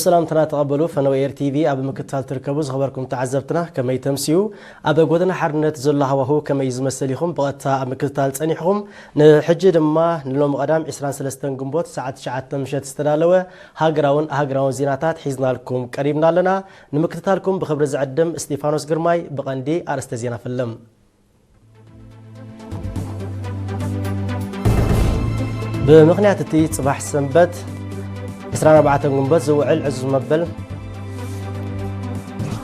ሰላምትና ተቐበሉ። ፈነወ ኤር ቲቪ ኣብ ምክትታል ትርከቡ ዝኸበርኩም ተዓዘብትና፣ ከመይ ተምስዩ? ኣብ ጎደና ሓርነት ዘሎ ሃዋሁ ከመይ ዝመስል ኢኹም ብቐጥታ ኣብ ምክትታል ጸኒሕኹም? ንሕጂ ድማ ንሎሚ ቀዳም ዕስራን ሰለስተን ግንቦት ሰዓት ትሽዓተ ምሸት ዝተዳለወ ሃገራውን ሃገራውን ዜናታት ሒዝናልኩም ቀሪብና ኣለና። ንምክትታልኩም ብኽብሪ ዝዕድም እስጢፋኖስ ግርማይ። ብቐንዲ ኣርእስተ ዜና ፍልም። ብምኽንያት እቲ ጽባሕ ሰንበት ዕስራን ኣርባዕተን ግንቦት ዝውዕል ዕዙዝ መበል፣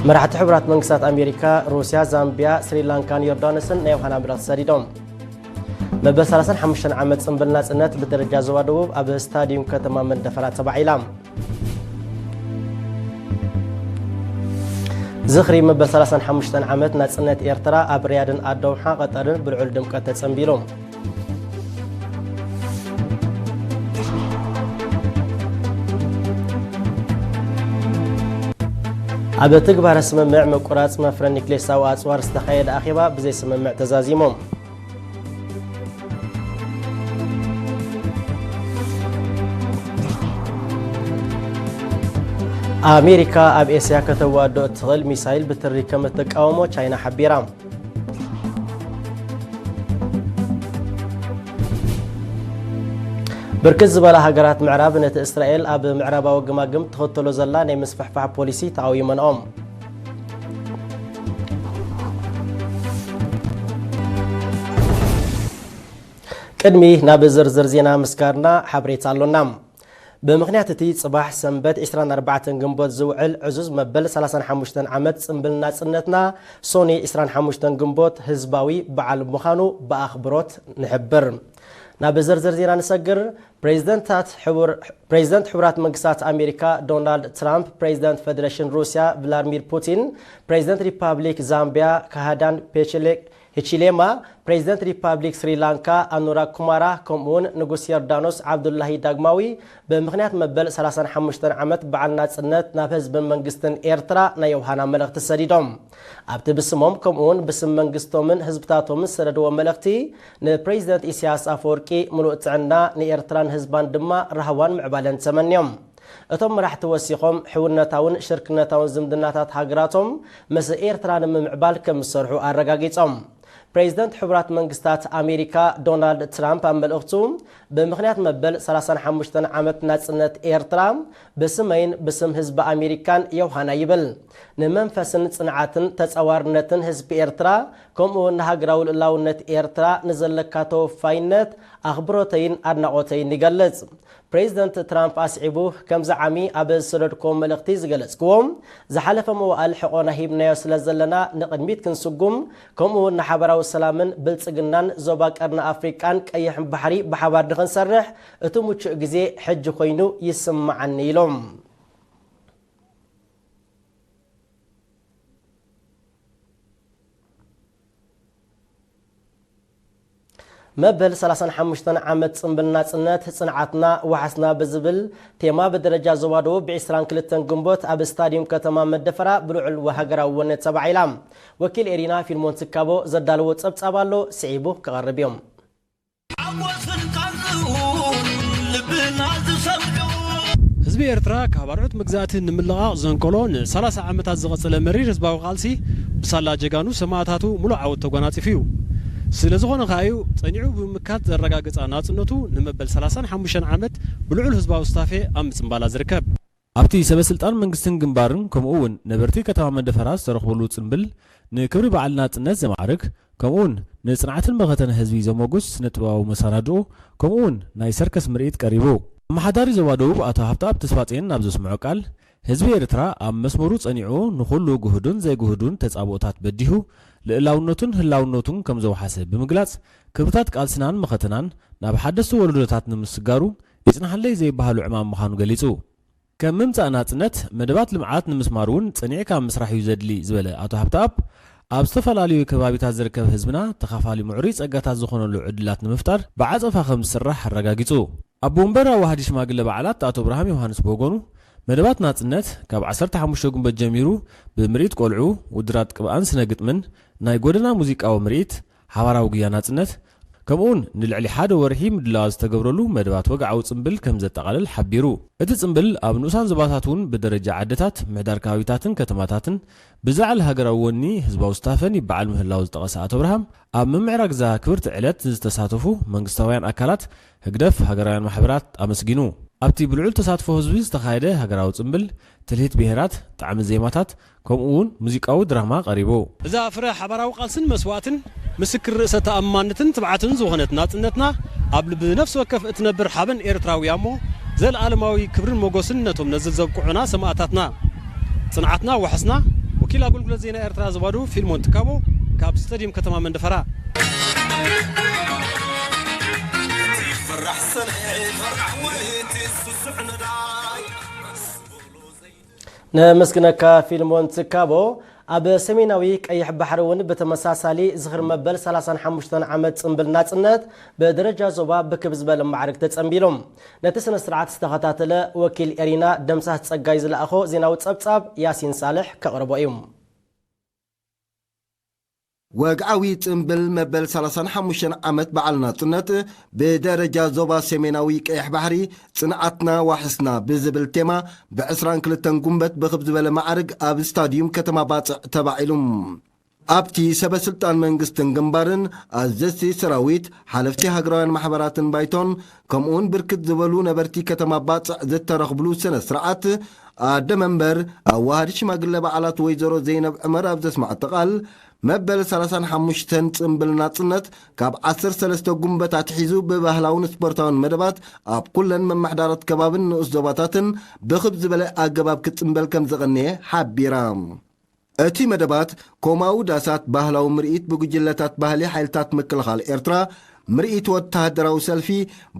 መራሕቲ ሕቡራት መንግስታት ኣሜሪካ፣ ሩስያ፣ ዛምቢያ፣ ስሪላንካን ዮርዳኖስን ናይ ዮሃና ምብራቕ ተሰዲዶም። መበል ሰላሳን ሓሙሽተን ዓመት ጽምብል ናጽነት ብደረጃ ዞባ ደቡብ ኣብ ስታዲዩም ከተማ መንደፈራ ተባዒላ። ዝኽሪ መበል ሰላሳን ሓሙሽተን ዓመት ናጽነት ኤርትራ ኣብ ሪያድን ኣዶውሓ ቀጠርን ብልዑል ድምቀት ተጸንቢሉ። ኣብ ትግባረ ስምምዕ ምቁራጽ መፍረ ኒክሌሳዊ ኣጽዋር ዝተኻየደ ኣኼባ ብዘይ ስምምዕ ተዛዚሙ። ኣሜሪካ ኣብ ኤስያ ከተዋድኦ እትኽእል ሚሳይል ብትሪ ከም እትቃወሞ ቻይና ሓቢራ። ብርክት ዝበላ ሃገራት ምዕራብ ነቲ እስራኤል ኣብ ምዕራባዊ ግማግም ትኽተሎ ዘላ ናይ ምስፍሕፋሕ ፖሊሲ ተቓዊመንኦም። ቅድሚ ናብ ዝርዝር ዜና ምስጋርና ሓበሬታ ኣሎና። ብምኽንያት እቲ ጽባሕ ሰንበት ዕስራን ኣርባዕተን ግንቦት ዝውዕል ዕዙዝ መበል ሰላሳን ሓሙሽተን ዓመት ጽምብል ናጽነትና፣ ሶኒ ዕስራን ሓሙሽተን ግንቦት ህዝባዊ በዓል ምዃኑ ብኣኽብሮት ንሕብር። ናብ ዝርዝር ዜና ንሰግር። ፕሬዚደንታት ሕቡር-፣ ፕሬዚደንት ሕቡራት መንግስታት ኣሜሪካ ዶናልድ ትራምፕ፣ ፕሬዚደንት ፌዴሬሽን ሩስያ ቭላድሚር ፑቲን፣ ፕሬዚደንት ሪፓብሊክ ዛምቢያ ካሃዳን ፔችሌ ሂቺሌማ፣ ፕሬዚደንት ሪፓብሊክ ስሪላንካ ኣኑራ ኩማራ፣ ከምኡውን ንጉስ ዮርዳኖስ ዓብዱላሂ ዳግማዊ ብምኽንያት መበል ሰላሳን ሓሙሽተን ዓመት በዓል ናጽነት ናብ ህዝብን መንግስትን ኤርትራ ናይ ዮሃና መልእኽቲ ሰዲዶም። ኣብቲ ብስሞም ከምኡውን ብስም መንግስቶምን ህዝብታቶምን ዝሰደድዎ መልእኽቲ፣ ንፕሬዚደንት ኢሳያስ ኣፈወርቂ ምሉእ ጥዕና፣ ንኤርትራን ህዝባን ድማ ራህዋን ምዕባለን ተመንዮም። እቶም መራሕቲ ወሲኾም፣ ሕውነታውን ሽርክነታውን ዝምድናታት ሃገራቶም ምስ ኤርትራ ንምምዕባል ከም ዝሰርሑ ኣረጋጊጾም። ፕሬዚደንት ሕቡራት መንግስታት ኣሜሪካ ዶናልድ ትራምፕ ኣብ መልእኽቱ፣ ብምኽንያት መበል ሰላሳን ሓሙሽተን ዓመት ናጽነት ኤርትራ፣ ብስመይን ብስም ህዝቢ ኣሜሪካን ዮሃና ይብል። ንመንፈስን ጽንዓትን ተጻዋርነትን ህዝቢ ኤርትራ፣ ከምኡ እውን ንሃገራዊ ልኡላውነት ኤርትራ ንዘለካ ተወፋይነት ኣኽብሮተይን ኣድናቖተይን ይገልጽ። ፕሬዚደንት ትራምፕ ኣስዒቡ፣ ከምዚ ዓሚ ኣብ ዝሰደድክዎ መልእኽቲ ዝገለጽክዎ፣ ዝሓለፈ መዋእል ሕቖና ሂብናዮ ስለ ዘለና ንቕድሚት ክንስጉም፣ ከምኡ እውን ንሓበራዊ ሰላምን ብልጽግናን ዞባ ቀርኒ ኣፍሪቃን ቀይሕ ባሕሪ ብሓባር ንኽንሰርሕ እቲ ምቹእ ግዜ ሕጂ ኮይኑ ይስምዓኒ ኢሎም። መበል ሰላሳን ሓሙሽተን ዓመት ጽምብል ናጽነት፣ ጽንዓትና ዋሕስና ብዝብል ቴማ ብደረጃ ዞባ ደቡብ ብዕስራን ክልተን ግንቦት ኣብ ስታዲየም ከተማ መደፈራ ብልዑል ሃገራዊ ወነ ተባዒላ። ወኪል ኤሪና ፊልሞን ትካቦ ዘዳለዎ ጸብጻብ ኣሎ፣ ስዒቡ ክቐርብ እዮም። ሓጎስን ቃንዝኡን ልብና ዝሰምዑ። ህዝቢ ኤርትራ ካብ ኣርዑት መግዛእቲ ንምልቓቕ ዘንቀሎ ንሰላሳ ዓመታት ዝቐጸለ መሪር ህዝባዊ ቃልሲ ብሳላ ጀጋኑ ሰማእታቱ ሙሉእ ዓወት ተጓናጺፉ እዩ። ስለ ዝኾነ ከኣ እዩ ጸኒዑ ብምምካት ዘረጋገጻ ናጽነቱ ንመበል ሰላሳን ሓሙሽተን ዓመት ብልዑል ህዝባዊ ሱታፌ ኣብ ምጽንባላ ዝርከብ። ኣብቲ ሰበ ስልጣን መንግስትን ግንባርን ከምኡ እውን ነበርቲ ከተማ መንደፈራ ዝተረኽብሉ ጽምብል ንክብሪ በዓል ናጽነት ዘማዕርግ፣ ከምኡ እውን ንጽንዓትን መኸተን ህዝቢ ዘሞጉስ ስነ ጥበባዊ መሰናድኦ፣ ከምኡ እውን ናይ ሰርከስ ምርኢት ቀሪቡ። ኣመሓዳሪ ዞባ ደቡብ ኣቶ ሃብተኣብ ተስፋጽዮን ኣብ ዘስምዖ ቃል፣ ህዝቢ ኤርትራ ኣብ መስመሩ ጸኒዑ ንኹሉ ግሁድን ዘይግሁድን ተጻብኦታት በዲሁ ልእላውነቱን ህላውነቱን ከም ዘውሓሰ ብምግላጽ፣ ክብርታት ቃልስናን መኸተናን ናብ ሓደስቲ ወለዶታት ንምስጋሩ ይጽናሓለይ ዘይበሃሉ ዕማም ምዃኑ ገሊጹ። ከም ምምጻእ ናጽነት፣ መደባት ልምዓት ንምስማር እውን ጸኒዕካ ምስራሕ እዩ ዘድሊ ዝበለ ኣቶ ሃብተኣብ፣ ኣብ ዝተፈላለዩ ከባቢታት ዝርከብ ህዝብና ተኻፋሊ ምዕሩይ ጸጋታት ዝኾነሉ ዕድላት ንምፍጣር ብዓጸፋ ከም ዝስራሕ ኣረጋጊጹ። ኣቦ ወንበር ኣዋሃዲ ሽማግለ በዓላት ኣቶ እብራሃም ዮሃንስ ብወገኑ፣ መደባት ናጽነት ካብ ዓሰርተ ሓሙሽተ ግንቦት ጀሚሩ ብምርኢት ቆልዑ፣ ውድድራት ቅብኣን ስነ ግጥምን፣ ናይ ጎደና ሙዚቃዊ ምርኢት፣ ሓባራዊ ጉያ ናጽነት፣ ከምኡውን ንልዕሊ ሓደ ወርሒ ምድላዋት ዝተገብረሉ መደባት ወግዓዊ ጽምብል ከም ዘጠቓልል ሓቢሩ። እቲ ጽምብል ኣብ ንኡሳን ዞባታት እውን ብደረጃ ዓድታት፣ ምሕዳር ከባቢታትን ከተማታትን ብዝለዓለ ሃገራዊ ወኒ ህዝባዊ ስታፈን ይበዓል ምህላው ዝጠቐሰ ኣቶ ኣብርሃም፣ ኣብ ምምዕራግ እዛ ክብርቲ ዕለት ዝተሳተፉ መንግስታውያን ኣካላት፣ ህግደፍ፣ ሃገራውያን ማሕበራት ኣመስጊኑ። ኣብቲ ብልዑል ተሳትፎ ህዝቢ ዝተኻየደ ሃገራዊ ጽምብል፣ ትልሂት ብሄራት፣ ጣዕሚ ዜማታት፣ ከምኡ እውን ሙዚቃዊ ድራማ ቀሪቡ። እዛ ፍረ ሓባራዊ ቃልስን መስዋእትን፣ ምስክር ርእሰ ተኣማንነትን ትብዓትን ዝኾነት ናጽነትና፣ ኣብ ልቢ ነፍሲ ወከፍ እትነብር ሓበን ኤርትራዊ እያ እሞ፣ ዘለኣለማዊ ክብርን ሞገስን ነቶም ነዚ ዘብቅዑና ሰማእታትና። ጽንዓትና ዋሕስና። ወኪል ኣገልግሎት ዜና ኤርትራ ዞባ ደቡብ ፊልሞን ትካቦ፣ ካብ ስታድየም ከተማ መንደፈራ። ነመስግነካ ፊልሞን ትካቦ። ኣብ ሰሜናዊ ቀይሕ ባሕሪ እውን ብተመሳሳሊ ዝኽሪ መበል ሰላሳን ሓሙሽተን ዓመት ጽምብል ናጽነት ብደረጃ ዞባ ብክብ ዝበለ ማዕርግ ተጸንቢሉ። ነቲ ስነ ስርዓት ዝተኸታተለ ወኪል ኤሪና ደምሳስ ጸጋይ ዝለኣኾ ዜናዊ ጸብጻብ ያሲን ሳልሕ ከቕርቦ እዩ። ወግዓዊ ጽምብል መበል ሰላሳን ሓሙሽተን ዓመት በዓል ናጽነት ብደረጃ ዞባ ሰሜናዊ ቀይሕ ባሕሪ ጽንዓትና ዋሕስና ብዝብል ቴማ ብዕስራን ክልተን ጉንበት ብኽብ ዝበለ ማዕርግ ኣብ ስታድዩም ከተማ ባጽዕ ተባዒሉ። ኣብቲ ሰበ ስልጣን መንግስትን ግንባርን፣ ኣዘዝቲ ሰራዊት፣ ሓለፍቲ ሃገራውያን ማሕበራትን ባይቶን፣ ከምኡውን ብርክት ዝበሉ ነበርቲ ከተማ ባጽዕ ዝተረኽብሉ ስነ ስርዓት፣ ኣደ መንበር ኣዋሃዲ ሽማግለ በዓላት ወይዘሮ ዘይነብ ዕመር ኣብ ዘስማዕቶ ቃል፣ መበል ሰላሳን ሓሙሽተን ጽምብል ናጽነት ካብ ዓሰርተ ሰለስተ ጉንበት ኣትሒዙ ብባህላውን ስፖርታውን መደባት ኣብ ኩለን መማሕዳራት ከባብን ንኡስ ዞባታትን ብኽብ ዝበለ ኣገባብ ክጽምበል ከም ዝቐነየ ሓቢራ። እቲ መደባት ኮማዊ ዳሳት ባህላዊ ምርኢት ብጉጅለታት ባህሊ ሓይልታት ምክልኻል ኤርትራ፣ ምርኢት ወተሃደራዊ ሰልፊ፣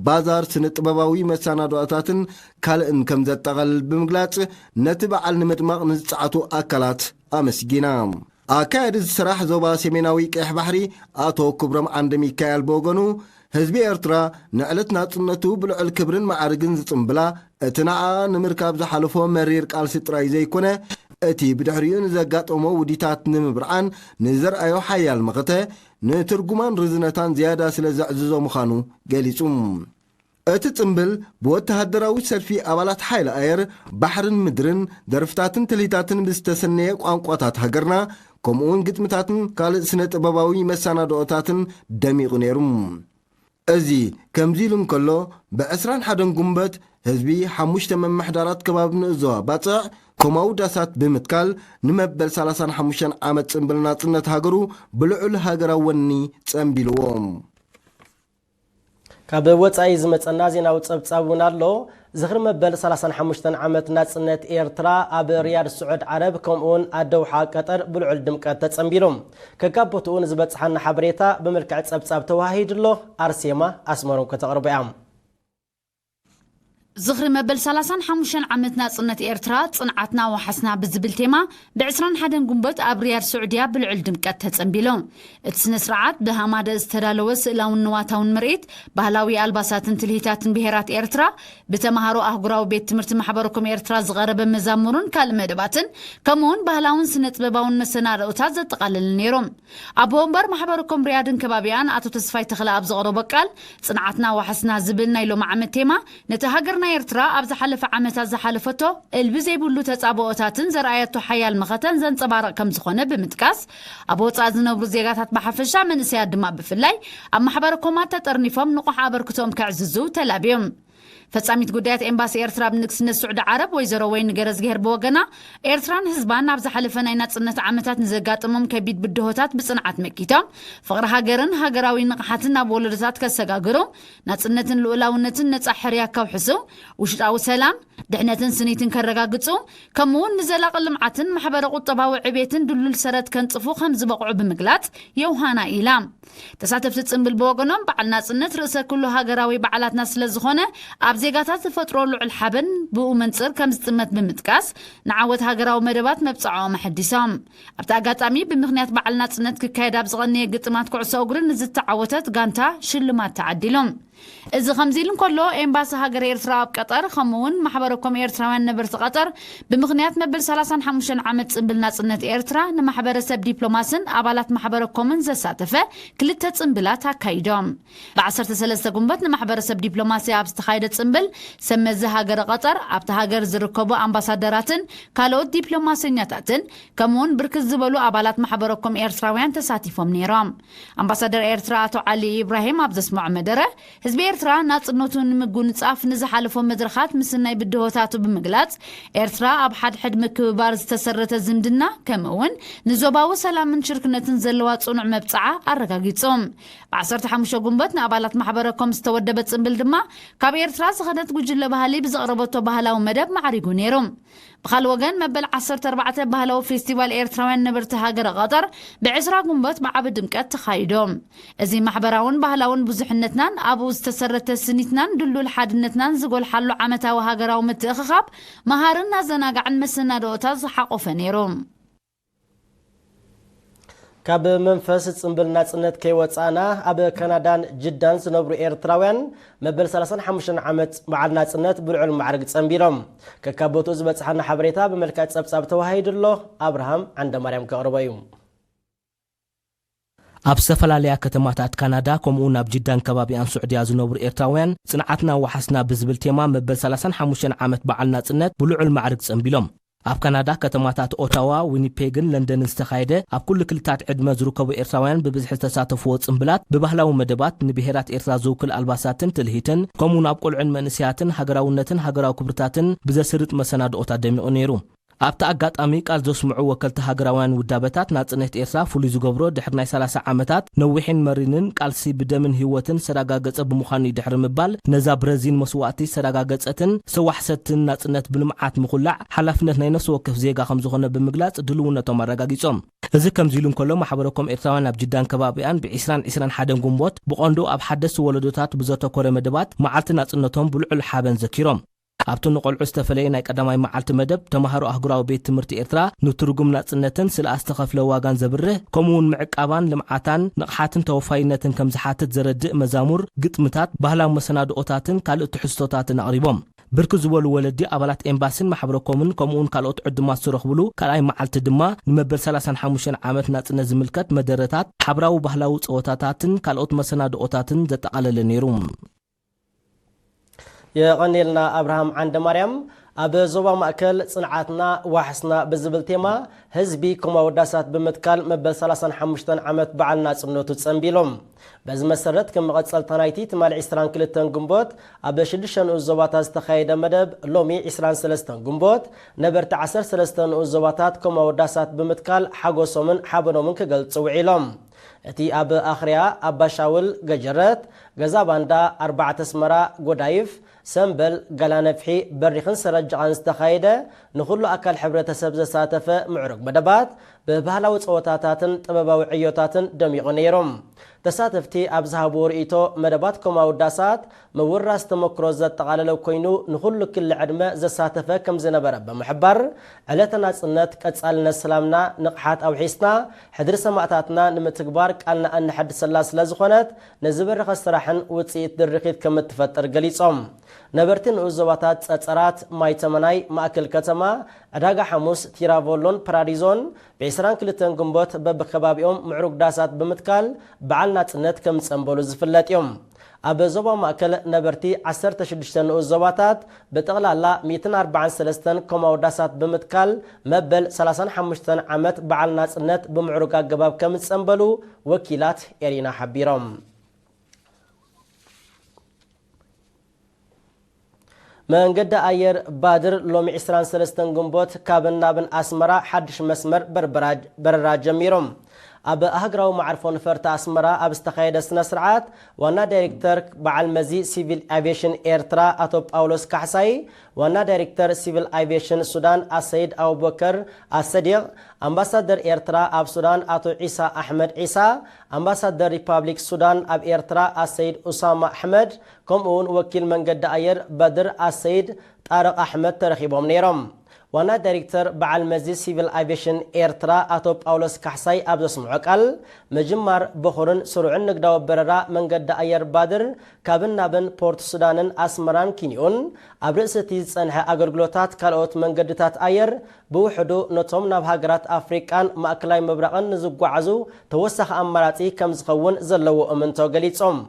ባዛር ስነ ጥበባዊ መሰናዶታትን ካልእን ከም ዘጠቓልል ብምግላጽ፣ ነቲ በዓል ንምድማቕ ንዝጸዓቱ ኣካላት ኣመስጊና። ኣካያዲ ስራሕ ዞባ ሰሜናዊ ቀይሕ ባሕሪ ኣቶ ክብሮም ዓንደ ሚካኤል ብወገኑ፣ ህዝቢ ኤርትራ ንዕለት ናጽነቱ ብልዑል ክብርን መዓርግን ዝጽምብላ፣ እቲ ንዓኣ ንምርካብ ዝሓለፎ መሪር ቃልሲ ጥራይ ዘይኮነ፣ እቲ ብድሕሪኡ ንዘጋጠሞ ውዲታት ንምብርዓን ንዘርኣዮ ሓያል መኸተ፣ ንትርጉማን ርዝነታን ዝያዳ ስለ ዘዕዝዞ ምዃኑ ገሊጹ። እቲ ጽምብል ብወተሃደራዊ ሰልፊ ኣባላት ሓይሊ ኣየር፣ ባሕርን ምድርን፣ ደርፍታትን ትልሂታትን ብዝተሰነየ ቋንቋታት ሃገርና፣ ከምኡውን ግጥምታትን ካልእ ስነ ጥበባዊ መሰናድኦታትን ደሚቑ ነይሩ። እዚ ከምዚ ኢሉ እንከሎ፣ ብዕስራን ሓደን ጉንበት ህዝቢ ሓሙሽተ መማሕዳራት ከባቢ ንኡስ ዞባ ባጽዕ ኮማዊ ዳሳት ብምትካል፣ ንመበል ሰላሳን ሓሙሽተን ዓመት ጽምብል ናጽነት ሃገሩ ብልዑል ሃገራዊ ወኒ ጸምቢልዎ። ካብ ወጻኢ ዝመጸና ዜናዊ ጸብጻብ እውን ኣሎ። ዝኽሪ መበል ሰላሳን ሓሙሽተን ዓመት ናጽነት ኤርትራ ኣብ ሪያድ ስዑድ ዓረብ፣ ከምኡውን ኣደውሓ ቀጠር ብልዑል ድምቀት ተጸንቢሉ። ከካብ ቦትኡ ንዝበጽሓና ሓበሬታ ብምልክዕ ጸብጻብ ተዋሂዱ ኣሎ። ኣርሴማ ኣስመሮም ከተቕርቦ እያ። ዝኽሪ መበል ሰላሳን ሓሙሽተን ዓመት ናጽነት ኤርትራ፣ ጽንዓትና ዋሕስና ብዝብል ቴማ፣ ብዕስራን ሓደን ጉንበት ኣብ ሪያድ ስዑድያ ብልዑል ድምቀት ተጸንቢሉ። እቲ ስነ ስርዓት ብሃማደ ዝተዳለወ ስእላውን ንዋታውን ምርኢት፣ ባህላዊ ኣልባሳትን ትልሂታትን ብሄራት ኤርትራ፣ ብተማሃሮ ኣህጉራዊ ቤት ትምህርቲ ማሕበረኮም ኤርትራ ዝቐረበ መዛሙርን ካልእ መደባትን፣ ከምኡውን ባህላውን ስነ ጥበባውን መሰናድኦታት ዘጠቓለለ ነይሩ። ኣቦ ወንበር ማሕበረኮም ሪያድን ከባቢኣን ኣቶ ተስፋይ ተኽለ ኣብ ዘቕረቦ ቃል፣ ጽንዓትና ዋሕስና ዝብል ናይ ሎሚ ዓመት ቴማ፣ ነቲ ሃገርና ኤርትራ ኣብ ዝሓለፈ ዓመታት ዝሓለፈቶ እልቢ ዘይብሉ ተጻብኦታትን ዘርኣየቶ ሓያል መኸተን ዘንጸባርቕ ከም ዝኾነ ብምጥቃስ፣ ኣብ ወጻኢ ዝነብሩ ዜጋታት ብሓፈሻ መንእሰያት ድማ ብፍላይ ኣብ ማሕበረ ኮማት ተጠርኒፎም ንቑሕ ኣበርክቶኦም ከዕዝዙ ተላብዮም። ፈጻሚት ጉዳያት ኤምባሲ ኤርትራ ኣብ ንግስነት ስዑዲ ዓረብ ወይዘሮ ወይኒ ገረዝግሄር ብወገና፣ ኤርትራን ህዝባን ኣብ ዝሓለፈ ናይ ናጽነት ዓመታት ንዘጋጠሞም ከቢድ ብድሆታት ብጽንዓት መኪቶም፣ ፍቕሪ ሃገርን ሃገራዊ ንቕሓትን ናብ ወለዶታት ከሰጋግሩ፣ ናጽነትን ልኡላውነትን ነጻ ሕርያ ከውሕሱ፣ ውሽጣዊ ሰላም፣ ድሕነትን ስኒትን ከረጋግጹ፣ ከምኡውን ንዘላቒ ልምዓትን ማሕበረ ቁጠባዊ ዕቤትን ድሉል ሰረት ከንጽፉ ከም ዝበቕዑ ብምግላጽ፣ ዮሃና ኢላ። ተሳተፍቲ ጽምብል ብወገኖም፣ በዓል ናጽነት ርእሰ ኩሉ ሃገራዊ በዓላትና ስለ ዝኾነ፣ ኣብ ዜጋታት ዝፈጥሮ ልዑል ሓበን ብኡ መንጽር ከም ዝጥመት ብምጥቃስ፣ ንዓወት ሃገራዊ መደባት መብጽዓኦም ኣሐዲሶም። ኣብቲ ኣጋጣሚ፣ ብምኽንያት በዓል ናጽነት ክካየድ ኣብ ዝቐነየ ግጥማት ኩዕሶ እግሪ ንዝተዓወተት ጋንታ ሽልማት ተዓዲሉ። እዚ ከምዚ ኢሉ እንከሎ፣ ኤምባሲ ሃገረ ኤርትራ ኣብ ቀጠር፣ ከምኡ እውን ማሕበረኮም ኤርትራውያን ነበርቲ ቀጠር፣ ብምኽንያት መበል ሰላሳን ሓሙሽተን ዓመት ጽንብል ናጽነት ኤርትራ፣ ንማሕበረሰብ ዲፕሎማስን ኣባላት ማሕበረኮምን ዘሳተፈ ክልተ ጽንብላት ኣካይዶም። ብ ዓሰርተ ሰለስተ ጉንበት ንማሕበረሰብ ዲፕሎማሲ ኣብ ዝተኻየደ ጽንብል፣ ሰብ መዚ ሃገረ ቀጠር፣ ኣብቲ ሃገር ዝርከቡ ኣምባሳደራትን ካልኦት ዲፕሎማሰኛታትን፣ ከምኡውን ብርክት ዝበሉ ኣባላት ማሕበረኮም ኤርትራውያን ተሳቲፎም ነይሮም። ኣምባሳደር ኤርትራ ኣቶ ዓሊ ኢብራሂም ኣብ ዘስምዖ መደረ፣ ህዝቢ ኤርትራ ናጽነቱ ንምጉንጻፍ ንዝሓለፎ መድረኻት ምስናይ ብድሆታቱ ብምግላጽ፣ ኤርትራ ኣብ ሓድሕድ ምክብባር ዝተሰረተ ዝምድና፣ ከምኡ እውን ንዞባዊ ሰላምን ሽርክነትን ዘለዋ ጽኑዕ መብጽዓ ኣረጋጊጹ። ብ ዓሰርተ ሓሙሽተ ጉንበት ንኣባላት ማሕበረኮም ዝተወደበ ጽንብል ድማ፣ ካብ ኤርትራ ዝኸደት ጉጅለ ባህሊ ብዘቕረበቶ ባህላዊ መደብ ማዕሪጉ ነይሩ። ብኻልእ ወገን፣ መበል ዓሰርተ ኣርባዕተ ባህላዊ ፌስቲቫል ኤርትራውያን ነበርቲ ሃገረ ቀጠር ብ ዕስራ ጉንበት ብዓቢ ድምቀት ተኻይዶ። እዚ ማሕበራውን ባህላውን ብዙሕነትናን ኣብኡ ዝተሰረተ ስኒትናን ድልዱል ሓድነትናን ዝጎልሓሉ ዓመታዊ ሃገራዊ ምትእኽኻብ፣ መሃርን ኣዘናጋዕን መሰናድኦታት ዝሓቖፈ ነይሩ። ካብ መንፈስ ጽምብል ናጽነት ከይወጻእና፣ ኣብ ካናዳን ጅዳን ዝነብሩ ኤርትራውያን መበል ሰላሳን ሓሙሽተን ዓመት በዓል ናጽነት ብልዑል ማዕርግ ጸንቢሎም። ከካብ ቦትኡ ዝበጽሓና ሓበሬታ ብመልክዕ ጸብጻብ ተዋሂዱ ኣሎ። ኣብርሃም ዓንደማርያም ከቕርቦ እዩ። ኣብ ዝተፈላለያ ከተማታት ካናዳ፣ ከምኡውን ኣብ ጅዳን ከባቢኣን ስዑድያ ዝነብሩ ኤርትራውያን፣ ጽንዓትና ዋሕስና ብዝብል ቴማ መበል ሰላሳን ሓሙሽተን ዓመት በዓል ናጽነት ብልዑል ማዕርግ ጸንቢሎም። ኣብ ካናዳ ከተማታት ኦታዋ፣ ዊኒፔግን ለንደንን ዝተኻየደ ኣብ ኩሉ ክልታት ዕድመ ዝርከቡ ኤርትራውያን ብብዝሒ ዝተሳተፍዎ ጽምብላት ብባህላዊ መደባት ንብሄራት ኤርትራ ዝውክል ኣልባሳትን ትልሂትን፣ ከምኡውን ኣብ ቆልዑን መንእሰያትን ሃገራውነትን ሃገራዊ ክብርታትን ብዘስርጥ መሰናድኦታት ደሚቑ ነይሩ። ኣብቲ ኣጋጣሚ ቃል ዘስምዑ ወከልቲ ሃገራውያን ውዳበታት፣ ናጽነት ኤርትራ ፍሉይ ዝገብሮ ድሕሪ ናይ ሰላሳ ዓመታት ነዊሕን መሪርን ቃልሲ ብደምን ህይወትን ዝተረጋገጸ ብምዃኑ እዩ ድሕሪ ምባል፣ ነዛ ብረዚን መስዋእቲ ዝተረጋገጸትን ዝተዋሕሰትን ናጽነት ብልምዓት ምኹላዕ ሓላፍነት ናይ ነፍሲ ወከፍ ዜጋ ከም ዝኾነ ብምግላጽ ድልውነቶም ኣረጋጊጾም። እዚ ከምዚ ኢሉ እንከሎ፣ ማሕበረኮም ኤርትራውያን ኣብ ጅዳን ከባቢኣን ብ ዕስራን ዕስራን ሓደን ጉንቦት ብቐንዱ ኣብ ሓደስቲ ወለዶታት ብዘተኮረ መደባት መዓልቲ ናጽነቶም ብልዑል ሓበን ዘኪሮም። ኣብቲ ንቆልዑ ዝተፈለየ ናይ ቀዳማይ መዓልቲ መደብ፣ ተማሃሮ ኣህጉራዊ ቤት ትምህርቲ ኤርትራ ንትርጉም ናጽነትን ስለ ዝተኸፍለ ዋጋን ዘብርህ፣ ከምኡውን ምዕቃባን ልምዓታን ንቕሓትን ተወፋይነትን ከም ዝሓትት ዘረድእ መዛሙር፣ ግጥምታት፣ ባህላዊ መሰናድኦታትን ካልእ ትሕዝቶታትን ኣቕሪቦም። ብርክት ዝበሉ ወለዲ፣ ኣባላት ኤምባሲን ማሕበረኮምን ከምኡውን ካልኦት ዕዱማት ዝተረኽብሉ ካልኣይ መዓልቲ ድማ፣ ንመበል ሰላሳን ሓሙሽተን ዓመት ናጽነት ዝምልከት መደረታት፣ ሓብራዊ ባህላዊ ጸወታታትን ካልኦት መሰናድኦታትን ዘጠቓለለ ነይሩ። የቐኔልና ኣብርሃም ዓንደማርያም። ኣብ ዞባ ማእከል ጽንዓትና ዋሕስና ብዝብል ቴማ ህዝቢ ከም ኣወዳሳት ብምትካል መበል ሰላሳን ሓሙሽተን ዓመት በዓል ናጽነቱ ጸንቢሎም። በዚ መሰረት ከም መቐጸልታ ናይቲ ትማሊ ዕስራን ክልተን ግንቦት ኣብ ሽዱሽተ ንኡስ ዞባታት ዝተኻየደ መደብ ሎሚ ዕስራን ሰለስተን ግንቦት ነበርቲ ዓሰርተ ሰለስተ ንኡስ ዞባታት ከም ኣወዳሳት ብምትካል ሓጎሶምን ሓበኖምን ክገልጹ ውዒሎም። እቲ ኣብ ኣኽርያ፣ ኣባሻውል፣ ገጀረት፣ ገዛ ባንዳ፣ ኣርባዕተ ኣስመራ፣ ጎዳይፍ፣ ሰምበል፣ ጋላነፍሒ፣ በሪኽን ሰረጅቓን ዝተኻየደ ንኹሉ ኣካል ሕብረተሰብ ዘሳተፈ ምዕሩግ መደባት ብባህላዊ ጸወታታትን ጥበባዊ ዕዮታትን ደሚቑ ነይሩ። ተሳተፍቲ ኣብ ዝሃብዎ ርእይቶ፣ መደባት ከም ኣወዳሳት ምውራስ ተመክሮ ዘጠቓለለ ኮይኑ፣ ንኹሉ ክሊ ዕድመ ዘሳተፈ ከም ዝነበረ ብምሕባር፣ ዕለተ ናጽነት ቀጻልነት ሰላምና ንቕሓት ኣውሒስና፣ ሕድሪ ሰማእታትና ንምትግባር ቃልና እነሐድሰላ ስለ ዝኾነት፣ ንዝበረኸ ስራሕን ውጽኢት ድርኺት ከም እትፈጥር ገሊጾም። ነበርቲ ንኡስ ዞባታት ጸጸራት፣ ማይ ተመናይ፣ ማእከል ከተማ፣ ዕዳጋ ሓሙስ፣ ቲራቮሎን ፓራዲዞን ብ ዕስራን ክልተን ግንቦት በብከባቢኦም ምዕሩግ ዳሳት ብምትካል በዓል ናጽነት ከም ዝጸንበሉ ዝፍለጥ እዮም። ኣብ ዞባ ማእከል ነበርቲ ዓሰርተ ሽዱሽተ ንኡስ ዞባታት ብጠቕላላ ሚእትን ኣርባዓን ሰለስተን ኮማዊ ዳሳት ብምትካል መበል ሰላሳን ሓሙሽተን ዓመት በዓል ናጽነት ብምዕሩግ ኣገባብ ከም ዝጸንበሉ ወኪላት ኤሪና ሓቢሮም። መንገዲ ኣየር ባድር ሎሚ ዕስራን ሰለስተን ግንቦት ካብን ናብን ኣስመራ ሓድሽ መስመር በርበራ-፣ በረራ ጀሚሩ። ኣብ ኣህግራዊ መዓርፎ ነፈርቲ ኣስመራ ኣብ ዝተኻየደ ስነ ስርዓት ዋና ዳይሬክተር በዓል መዚ ሲቪል ኣቪዬሽን ኤርትራ ኣቶ ጳውሎስ ካሕሳይ፣ ዋና ዳይሬክተር ሲቪል ኣቪዬሽን ሱዳን ኣሰይድ ኣቡበከር ኣሰዲቕ፣ ኣምባሳደር ኤርትራ ኣብ ሱዳን ኣቶ ዒሳ ኣሕመድ ዒሳ፣ ኣምባሳደር ሪፓብሊክ ሱዳን ኣብ ኤርትራ ኣሰይድ ኡሳማ ኣሕመድ፣ ከምኡ እውን ወኪል መንገዲ ኣየር በድር ኣሰይድ ጣርቕ ኣሕመድ ተረኺቦም ነይሮም። ዋና ዳይሬክተር በዓል መዚ ሲቪል ኣቪዬሽን ኤርትራ ኣቶ ጳውሎስ ካሕሳይ ኣብ ዘስምዖ ቃል፣ ምጅማር በኹርን ስሩዕን ንግዳዊ በረራ መንገዲ ኣየር ባድር ካብን ናብን ፖርት ሱዳንን ኣስመራን ኪንዮን፣ ኣብ ርእሲ እቲ ዝጸንሐ ኣገልግሎታት ካልኦት መንገድታት ኣየር ብውሕዱ ነቶም ናብ ሃገራት ኣፍሪቃን ማእከላይ ምብራቕን ንዝጓዓዙ ተወሳኺ ኣማራጺ ከም ዝኸውን ዘለዎ እምንቶ ገሊጾም።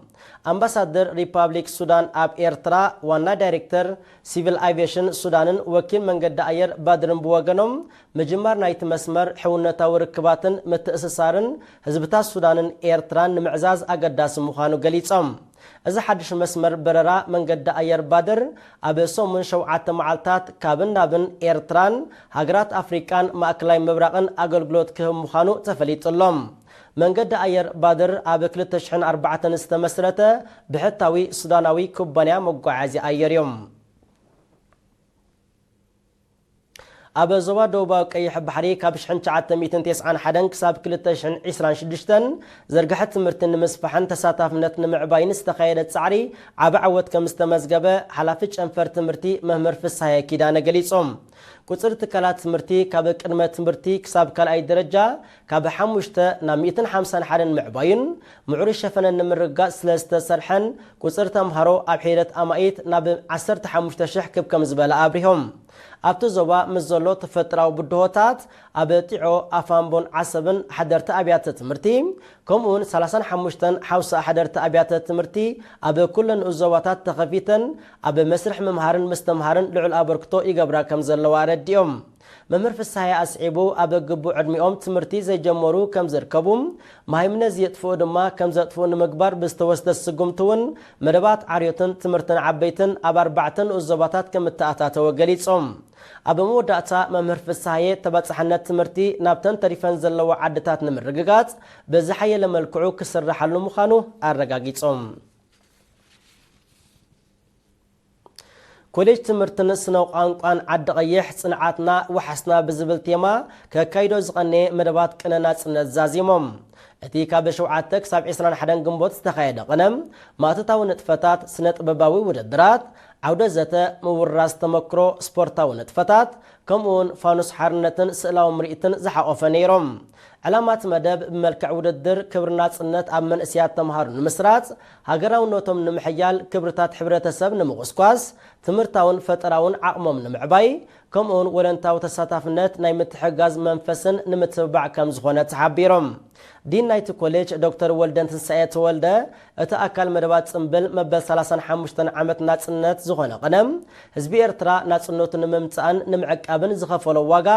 ኣምባሳደር ሪፓብሊክ ሱዳን ኣብ ኤርትራ፣ ዋና ዳይሬክተር ሲቪል ኣቪዬሽን ሱዳንን ወኪል መንገዲ ኣየር ባድርን ብወገኖም፣ ምጅማር ናይቲ መስመር ሕውነታዊ ርክባትን ምትእስሳርን ህዝብታት ሱዳንን ኤርትራን ንምዕዛዝ ኣገዳሲ ምዃኑ ገሊጾም። እዚ ሓድሽ መስመር በረራ መንገዲ ኣየር ባድር ኣብ ሰሙን ሸውዓተ መዓልታት ካብን ናብን ኤርትራን ሃገራት ኣፍሪቃን ማእከላይ ምብራቕን ኣገልግሎት ክህብ ምዃኑ ተፈሊጡ ኣሎ። መንገዲ ኣየር ባድር ኣብ ክልተ ሽሕን ኣርባዕተን ዝተመስረተ ብሕታዊ ሱዳናዊ ኩባንያ መጓዓዝያ ኣየር እዩ። ኣብ ዞባ ደቡባዊ ቀይሕ ባሕሪ ካብ ሽሕን ትሽዓተ ሚእትን ተስዓን ሓደን ክሳብ ክልተ ሽሕን ዕስራን ሽዱሽተን ዝርግሐ ትምህርቲ ንምስፋሕን ተሳታፍነት ንምዕባይን ዝተኻየደ ጻዕሪ ዓቢ ዓወት ከም ዝተመዝገበ ሓላፊ ጨንፈር ትምህርቲ መምህር ፍስሃየ ኪዳነ ገሊጾም። ቁጽሪ ትካላት ትምህርቲ ካብ ቅድመ ትምህርቲ ክሳብ ካልኣይ ደረጃ ካብ ሓሙሽተ ናብ ሚእትን ሓምሳን ሓደን ምዕባዩን ምዕሩይ ሸፈነን ንምርግጋጽ ስለ ዝተሰርሐን ቁጽሪ ተምሃሮ ኣብ ሒደት ኣማኢት ናብ ዓሰርተ ሓሙሽተ ሽሕ ክብ ከም ዝበለ ኣብሪሆም። ኣብቲ ዞባ ምስ ዘሎ ተፈጥራዊ ብድሆታት ኣብ ጢዖ፣ ኣፋምቦን ዓሰብን ሓደርቲ ኣብያተ ትምህርቲ ከምኡውን ሰላሳን ሓሙሽተን ሓውሳ ሓደርቲ ኣብያተ ትምህርቲ ኣብ ኩለን ንኡስ ዞባታት ተኸፊተን ኣብ መስርሕ ምምሃርን ምስትምሃርን ልዑል ኣበርክቶ ይገብራ ከም ዘለዋ ኣረዲኦም። መምህር ፍስሃየ ኣስዒቡ ኣብ ግቡእ ዕድሚኦም ትምህርቲ ዘይጀመሩ ከም ዝርከቡ፣ መሃይምነት ዝየጥፍኡ ድማ ከም ዘጥፍኡ ንምግባር ብዝተወስደ ስጉምቲ እውን መደባት ዓርዮትን ትምህርትን ዓበይትን ኣብ ኣርባዕተ ንኡስ ዞባታት ከም እተኣታተወ ገሊጾም። ኣብ መወዳእታ መምህር ፍስሃየ ተባጻሕነት ትምህርቲ ናብተን ተሪፈን ዘለዋ ዓድታት ንምርግጋጽ ብዝሓየለ መልክዑ ክስራሓሉ ምዃኑ ኣረጋጊጾም። ኮሌጅ ትምህርትን ስነ ቋንቋን ዓዲ ቀይሕ ጽንዓትና ወሓስና ብዝብል ቴማ ከካይዶ ዝቐነየ መደባት ቅነ ናጽነት ዛዚሞም። እቲ ካብ ሸውዓተ ክሳብ ዕስራን ሓደን ግንቦት ዝተኻየደ ቅነ ማእቶታዊ ንጥፈታት፣ ስነ ጥበባዊ ውድድራት፣ ዓውደ ዘተ፣ ምውራስ ተመክሮ፣ ስፖርታዊ ንጥፈታት፣ ከምኡውን ፋኑስ ሓርነትን ስእላዊ ምርኢትን ዝሓቖፈ ነይሮም። ዕላማ እቲ መደብ ብመልክዕ ውድድር ክብሪ ናጽነት ኣብ መንእሰያት ተምሃሮ ንምስራጽ፣ ሃገራውነቶም ንምሕያል፣ ክብርታት ሕብረተሰብ ንምቑስቋስ፣ ትምህርታውን ፈጠራውን ዓቕሞም ንምዕባይ፣ ከምኡውን ወለንታዊ ተሳታፍነት ናይ ምትሕግጋዝ መንፈስን ንምትብባዕ ከም ዝኾነ ተሓቢሮም። ዲን ናይቲ ኮሌጅ ዶክተር ወልደንትንሳኤ ተወልደ፣ እቲ ኣካል መደባት ጽምብል መበል ሰላሳን ሓሙሽተን ዓመት ናጽነት ዝኾነ ቅነ፣ ህዝቢ ኤርትራ ናጽነቱ ንምምጻእን ንምዕቃብን ዝኸፈሎ ዋጋ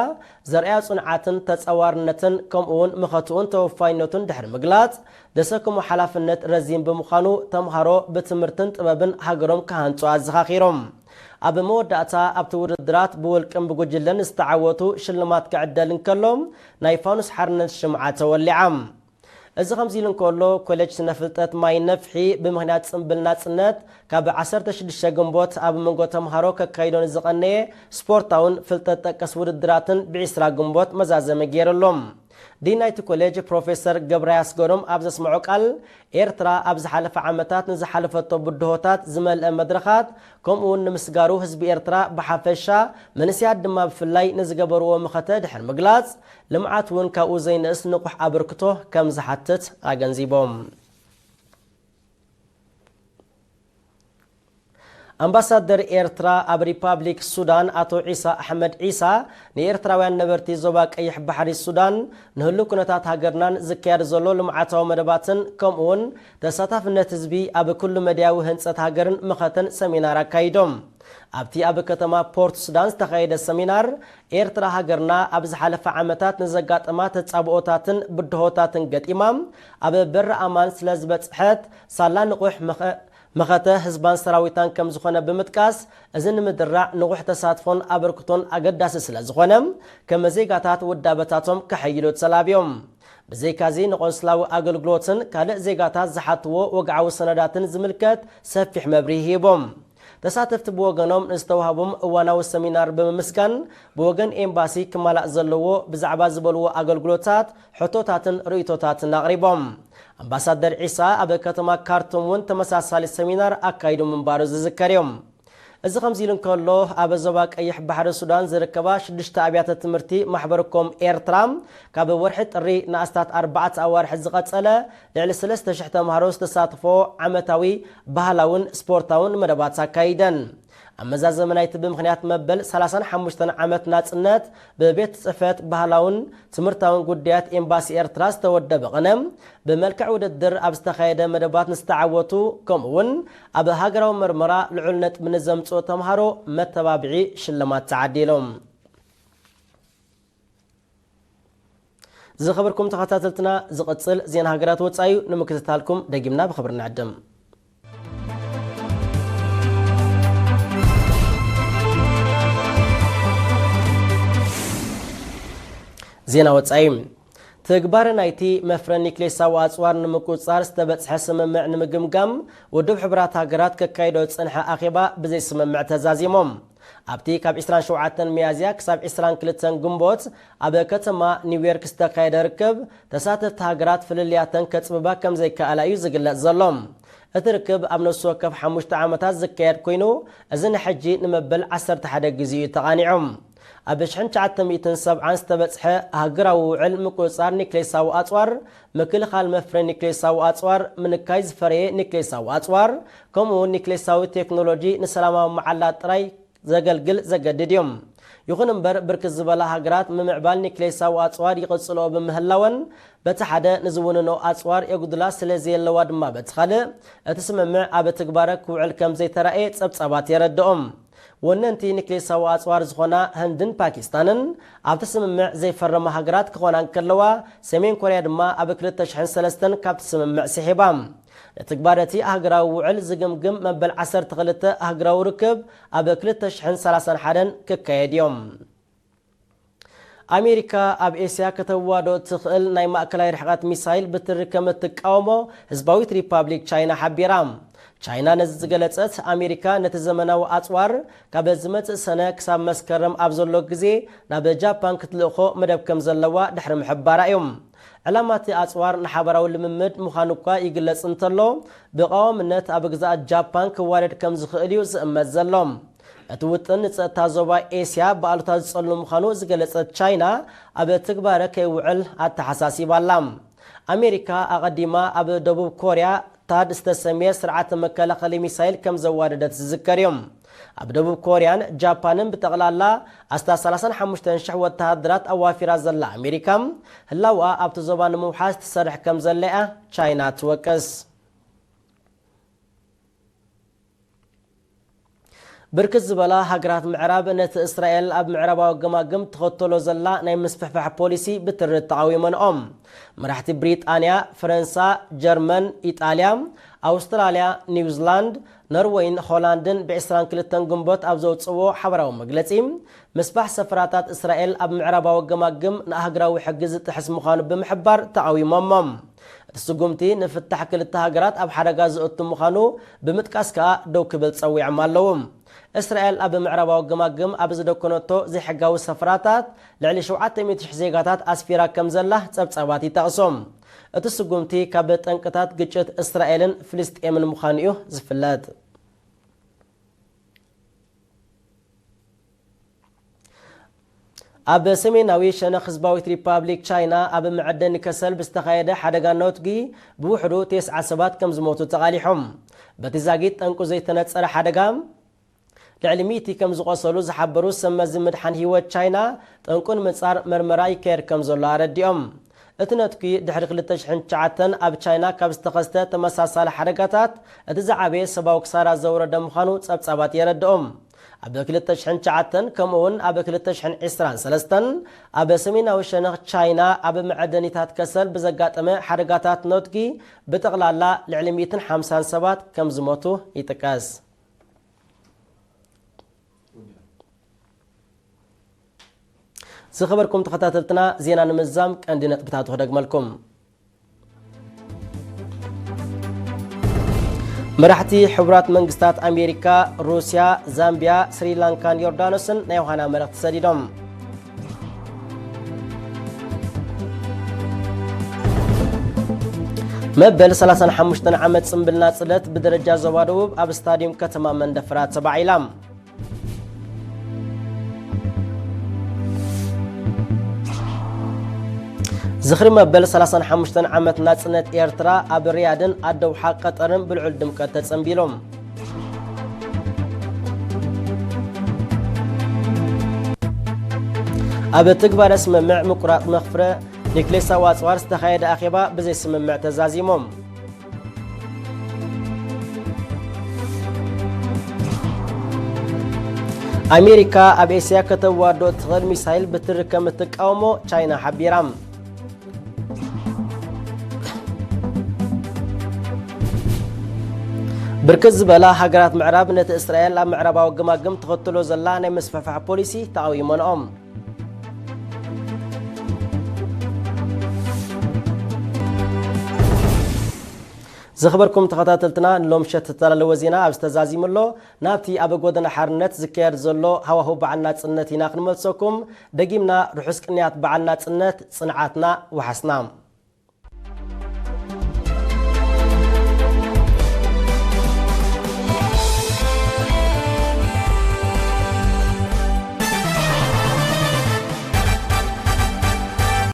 ዘርእያ ጽንዓትን ተጻዋርነትን ከምኡውን መኸትኡን ተወፋይነቱን ድሕሪ ምግላጽ፣ ዘሰክሞ ሓላፍነት ረዚን ብምዃኑ ተምሃሮ ብትምህርትን ጥበብን ሃገሮም ክሃንጹ ኣዘኻኺሮም። ኣብ መወዳእታ ኣብቲ ውድድራት ብውልቅን ብጉጅለን ዝተዓወቱ ሽልማት ክዕደል እንከሎ ናይ ፋኑስ ሓርነት ሽምዓ ተወሊዓ። እዚ ከምዚ ኢሉ እንከሎ ኮሌጅ ስነ ፍልጠት ማይ ነፍሒ ብምኽንያት ጽምብል ናጽነት ካብ ዓሰርተ ሽዱሽተ ግንቦት ኣብ መንጎ ተምሃሮ ከካይዶ ንዝቐነየ ስፖርታውን ፍልጠት ጠቀስ ውድድራትን ብዒስራ ግንቦት መዛዘሚ ገይሩ ኣሎ። ዲን ናይቲ ኮሌጅ ፕሮፌሰር ገብረ ኣስገዶም ኣብ ዘስምዖ ቃል፣ ኤርትራ ኣብ ዝሓለፈ ዓመታት ንዝሓለፈቶ ብድሆታት ዝመልአ መድረኻት ከምኡውን ንምስጋሩ ህዝቢ ኤርትራ ብሓፈሻ መንእሰያት ድማ ብፍላይ ንዝገበርዎ መኸተ ድሕሪ ምግላጽ፣ ልምዓት እውን ካብኡ ዘይንእስ ንቑሕ ኣበርክቶ ከም ዝሓትት ኣገንዚቦም። ኣምባሳደር ኤርትራ ኣብ ሪፓብሊክ ሱዳን ኣቶ ዒሳ ኣሕመድ ዒሳ ንኤርትራውያን ነበርቲ ዞባ ቀይሕ ባሕሪ ሱዳን ንህሉ ኩነታት ሃገርናን ዝካየድ ዘሎ ልምዓታዊ መደባትን ከምኡውን ተሳታፍነት ህዝቢ ኣብ ኩሉ መድያዊ ህንጸት ሃገርን መኸተን ሰሚናር ኣካይዶም። ኣብቲ ኣብ ከተማ ፖርት ሱዳን ዝተኻየደ ሰሚናር፣ ኤርትራ ሃገርና ኣብ ዝሓለፈ ዓመታት ንዘጋጠማ ተጻብኦታትን ብድሆታትን ገጢማ ኣብ በሪ ኣማን ስለ ዝበጽሐት፣ ሳላ ንቑሕ መኸ-፣ መኸተ ህዝባን ሰራዊታን ከም ዝኾነ ብምጥቃስ፣ እዚ ንምድራዕ ንቑሕ ተሳትፎን ኣበርክቶን ኣገዳሲ ስለ ዝኾነ፣ ከም ዜጋታት ውዳበታቶም ከሐይሉ ተላብዮም። ብዘይካዚ ንቆንስላዊ ኣገልግሎትን ካልእ ዜጋታት ዝሓትዎ ወግዓዊ ሰነዳትን ዝምልከት ሰፊሕ መብርሂ ሂቦም። ተሳተፍቲ ብወገኖም ንዝተዋህቦም እዋናዊ ሰሚናር ብምምስጋን፣ ብወገን ኤምባሲ ክማላእ ዘለዎ ብዛዕባ ዝበልዎ ኣገልግሎታት፣ ሕቶታትን ርእይቶታትን ኣቕሪቦም። ኣምባሳደር ዒሳ ኣብ ከተማ ካርቱም እውን ተመሳሳሊ ሰሚናር ኣካይዱ ምንባሩ ዝዝከር እዩ። እዚ ከምዚ ኢሉ እንከሎ፣ ኣብ ዞባ ቀይሕ ባሕሪ ሱዳን ዝርከባ ሽዱሽተ ኣብያተ ትምህርቲ ማሕበርኮም ኤርትራ ካብ ወርሒ ጥሪ ንኣስታት ኣርባዕተ ኣዋርሕ ዝቐጸለ ልዕሊ ሰለስተ ሽሕ ተምሃሮ ዝተሳትፎ ዓመታዊ ባህላውን ስፖርታውን መደባት ኣካይደን። ኣብ መዛዘሚ ናይቲ ብምኽንያት መበል ሰላሳን ሓሙሽተን ዓመት ናጽነት ብቤት ጽሕፈት ባህላውን ትምህርታውን ጉዳያት ኤምባሲ ኤርትራ ዝተወደበ ቅነ፣ ብመልክዕ ውድድር ኣብ ዝተኻየደ መደባት ንዝተዓወቱ፣ ከምኡ እውን ኣብ ሃገራዊ መርመራ ልዑል ነጥቢ ንዘምጽኡ ተምሃሮ መተባብዒ ሽልማት ተዓዲሎም። ዝኸበርኩም ተኸታተልትና፣ ዝቕጽል ዜና ሃገራት ወጻኢ እዩ። ንምክትታልኩም ደጊምና ብኽብሪ ንዕድም። ዜና ወጻኢ። ትግባረ ናይቲ መፍረ ኒክሌሳዊ ኣጽዋር ንምቁጽጻር ዝተበጽሐ ስምምዕ ንምግምጋም ውድብ ሕቡራት ሃገራት ከካይዶ ዝጸንሐ ኣኼባ ብዘይስምምዕ ተዛዚሞም። ኣብቲ ካብ ዕስራን ሸውዓተን ሚያዝያ ክሳብ ዕስራን ክልተን ግንቦት ኣብ ከተማ ኒውዮርክ ዝተኻየደ ርክብ፣ ተሳተፍቲ ሃገራት ፍልልያተን ከጽብባ ከም ዘይከኣላ እዩ ዝግለጽ ዘሎ። እቲ ርክብ ኣብ ነፍሲ ወከፍ ሓሙሽተ ዓመታት ዝካየድ ኮይኑ፣ እዚ ንሕጂ ንመበል ዓሰርተ ሓደ ግዜ እዩ ተቓኒዑ። ኣብ ሽሕን ትሽዓተ ሚእትን ሰብዓን ዝተበጽሐ ሃገራዊ ውዕል ምቁጽጻር ኒክሌሳዊ ኣጽዋር፣ ምክልኻል መፍረ ኒክሌሳዊ ኣጽዋር፣ ምንካይ ዝፈረየ ኒክሌሳዊ ኣጽዋር፣ ከምኡ እውን ኒክሌሳዊ ቴክኖሎጂ ንሰላማዊ መዓላ ጥራይ ዘገልግል ዘገድድ እዩ። ይኹን እምበር፣ ብርክት ዝበላ ሃገራት ምምዕባል ኒክሌሳዊ ኣጽዋር ይቕጽልኦ ብምህላወን፣ በቲ ሓደ ንዝውንኖ ኣጽዋር የጉድላ ስለ ዘየለዋ ድማ፣ በቲ ካልእ እቲ ስምምዕ ኣብ ትግባረ ክውዕል ከም ዘይተራእየ ጸብጻባት የረድኦም። ወነንቲ ኒክሌሳዊ ኣጽዋር ዝኾና ህንድን ፓኪስታንን ኣብቲ ስምምዕ ዘይፈረማ ሃገራት ክኾና እንከለዋ፣ ሰሜን ኮርያ ድማ ኣብ ክልተ ሽሕን ሰለስተን ካብቲ ስምምዕ ስሒባ። ንትግባረ እቲ ኣህጉራዊ ውዕል ዝግምግም መበል ዓሰርተ ክልተ ኣህጉራዊ ርክብ ኣብ ክልተ ሽሕን ሰላሳን ሓደን ክካየድ እዮም። ኣሜሪካ ኣብ ኤስያ ከተዋዶ እትኽእል ናይ ማእከላይ ርሕቀት ሚሳይል ብትሪ ከም እትቃወሞ ህዝባዊት ሪፓብሊክ ቻይና ሓቢራ። ቻይና ነዚ ዝገለጸት፣ ኣሜሪካ ነቲ ዘመናዊ ኣጽዋር ካብ ዝመጽእ ሰነ ክሳብ መስከረም ኣብ ዘሎ ግዜ ናብ ጃፓን ክትልእኾ መደብ ከም ዘለዋ ድሕሪ ምሕባራ እዩ። ዕላማ እቲ ኣጽዋር ንሓባራዊ ልምምድ ምዃኑ እኳ ይግለጽ እንተሎ፣ ብቐዋምነት ኣብ ግዝኣት ጃፓን ክዋደድ ከም ዝኽእል እዩ ዝእመት ዘሎ። እቲ ውጥን ንጸጥታ ዞባ ኤስያ ብኣሉታ ዝጸሉ ምዃኑ ዝገለጸት ቻይና፣ ኣብ ትግባረ ከይውዕል ኣተሓሳሲባ ኣላ። ኣሜሪካ ኣቐዲማ ኣብ ደቡብ ኮርያ ታድ ዝተሰምየ ስርዓተ መከላኸሊ ሚሳይል ከም ዘዋደደት ዝዝከር እዩ። ኣብ ደቡብ ኮርያን ጃፓንን ብጠቕላላ ኣስታት ሰላሳን ሓሙሽተን ሽሕ ወተሃደራት ኣዋፊራ ዘላ ኣሜሪካ፣ ህላውኣ ኣብቲ ዞባ ንምውሓስ ትሰርሕ ከም ዘላ እያ ቻይና ትወቅስ። ብርክት ዝበላ ሃገራት ምዕራብ ነቲ እስራኤል ኣብ ምዕራባዊ ገማግም ትኸተሎ ዘላ ናይ ምስፍሕፋሕ ፖሊሲ ብትሪ ተቓዊመንኦም። መራሕቲ ብሪጣንያ፣ ፈረንሳ፣ ጀርመን፣ ኢጣልያ፣ ኣውስትራልያ፣ ኒውዚላንድ፣ ኖርወይን ሆላንድን ብዕስራን ክልተን ግንቦት ኣብ ዘውጽእዎ ሓበራዊ መግለጺ፣ ምስፋሕ ሰፈራታት እስራኤል ኣብ ምዕራባዊ ገማግም ንኣህጉራዊ ሕጊ ዝጥሕስ ምዃኑ ብምሕባር ተቓዊሞሞ። እቲ ስጉምቲ ንፍታሕ ክልተ ሃገራት ኣብ ሓደጋ ዘእቱ ምዃኑ ብምጥቃስ ከኣ ደው ክብል ጸዊዖም ኣለዉ። እስራኤል ኣብ ምዕራባዊ ገማግም ኣብ ዝደኮነቶ ዘይሕጋዊ ሰፈራታት ልዕሊ ሸውዓተ ሚእቲ ሽሕ ዜጋታት ኣስፊራ ከም ዘላ ጸብጻባት ይጠቕሱ። እቲ ስጉምቲ ካብ ጠንቅታት ግጭት እስራኤልን ፍልስጤምን ምዃኑ እዩ ዝፍለጥ። ኣብ ሰሜናዊ ሸነኽ ህዝባዊት ሪፓብሊክ ቻይና ኣብ መዐደኒ ከሰል ብዝተኻየደ ሓደጋ ነውትጊ ብውሕዱ ተስዓ ሰባት ከም ዝሞቱ ተቓሊሖም። በቲ ዛጊት ጠንቁ ዘይተነጸረ ሓደጋ፣ ልዕሊ ሚእቲ ከም ዝቖሰሉ ዝሓበሩ ሰብ መዚ ምድሓን ህይወት ቻይና፣ ጠንቁ ንምጻር መርመራ ይካየድ ከም ዘሎ ኣረዲኦም። እቲ ነትጒ ድሕሪ ክልተ ሽሕን ትሽዓተን ኣብ ቻይና ካብ ዝተኸስተ ተመሳሳሊ ሓደጋታት እቲ ዝዓበየ ሰብኣዊ ክሳራ ዘውረደ ምዃኑ ጸብጻባት የረድኦም። ኣብ ክልተ ሽሕን ትሽዓተን ከምኡውን ኣብ ክልተ ሽሕን ዕስራን ሰለስተን ኣብ ሰሜናዊ ሸነኽ ቻይና ኣብ መዐደኒታት ከሰል ብዘጋጠመ ሓደጋታት ነውትጊ ብጠቕላላ ልዕሊ ሚእትን ሓምሳን ሰባት ከም ዝሞቱ ይጥቀስ። ዝኸበርኩም ተኸታተልትና፣ ዜና ንምዛም ቀንዲ ነጥብታቱ ክደግመልኩም። መራሕቲ ሕቡራት መንግስታት ኣሜሪካ፣ ሩስያ፣ ዛምቢያ፣ ስሪላንካን ዮርዳኖስን ናይ ዮሃና መልእኽቲ ሰዲዶም። መበል ሰላሳን ሓሙሽተን ዓመት ጽምብል ናጽነት ብደረጃ ዞባ ደቡብ ኣብ ስታድዩም ከተማ መንደፈራ ተባዒላ። ዝኽሪ መበል ሰላሳን ሓሙሽተን ዓመት ናጽነት ኤርትራ ኣብ ሪያድን ኣደውሓ ቀጠርን ብልዑል ድምቀት ተጸንቢሎም። ኣብ ትግባረ ስምምዕ ምቁራጽ መኽፍረ ኒክሌሳዊ ኣጽዋር ዝተኻየደ ኣኼባ ብዘይ ስምምዕ ተዛዚሞም። ኣሜሪካ ኣብ ኤስያ ከተዋርዶ እትኽእል ሚሳይል ብትሪ ከም እትቃወሞ ቻይና ሓቢራ። ብርክት ዝበላ ሃገራት ምዕራብ ነቲ እስራኤል ኣብ ምዕራባዊ ግማግም ተኸትሎ ዘላ ናይ ምስፍሕፋሕ ፖሊሲ ተቓዊመንኦም። ዝኽበርኩም ተኸታተልትና፣ ንሎም ምሸት ዝተላለወ ዜና ኣብ ዝተዛዚሙ ኣሎ። ናብቲ ኣብ ጎደና ሓርነት ዝካየድ ዘሎ ሃዋሁ በዓል ናጽነት ኢና ክንመልሰኩም። ደጊምና ርሑስ ቅንያት በዓል ናጽነት፣ ጽንዓትና ወሓስና።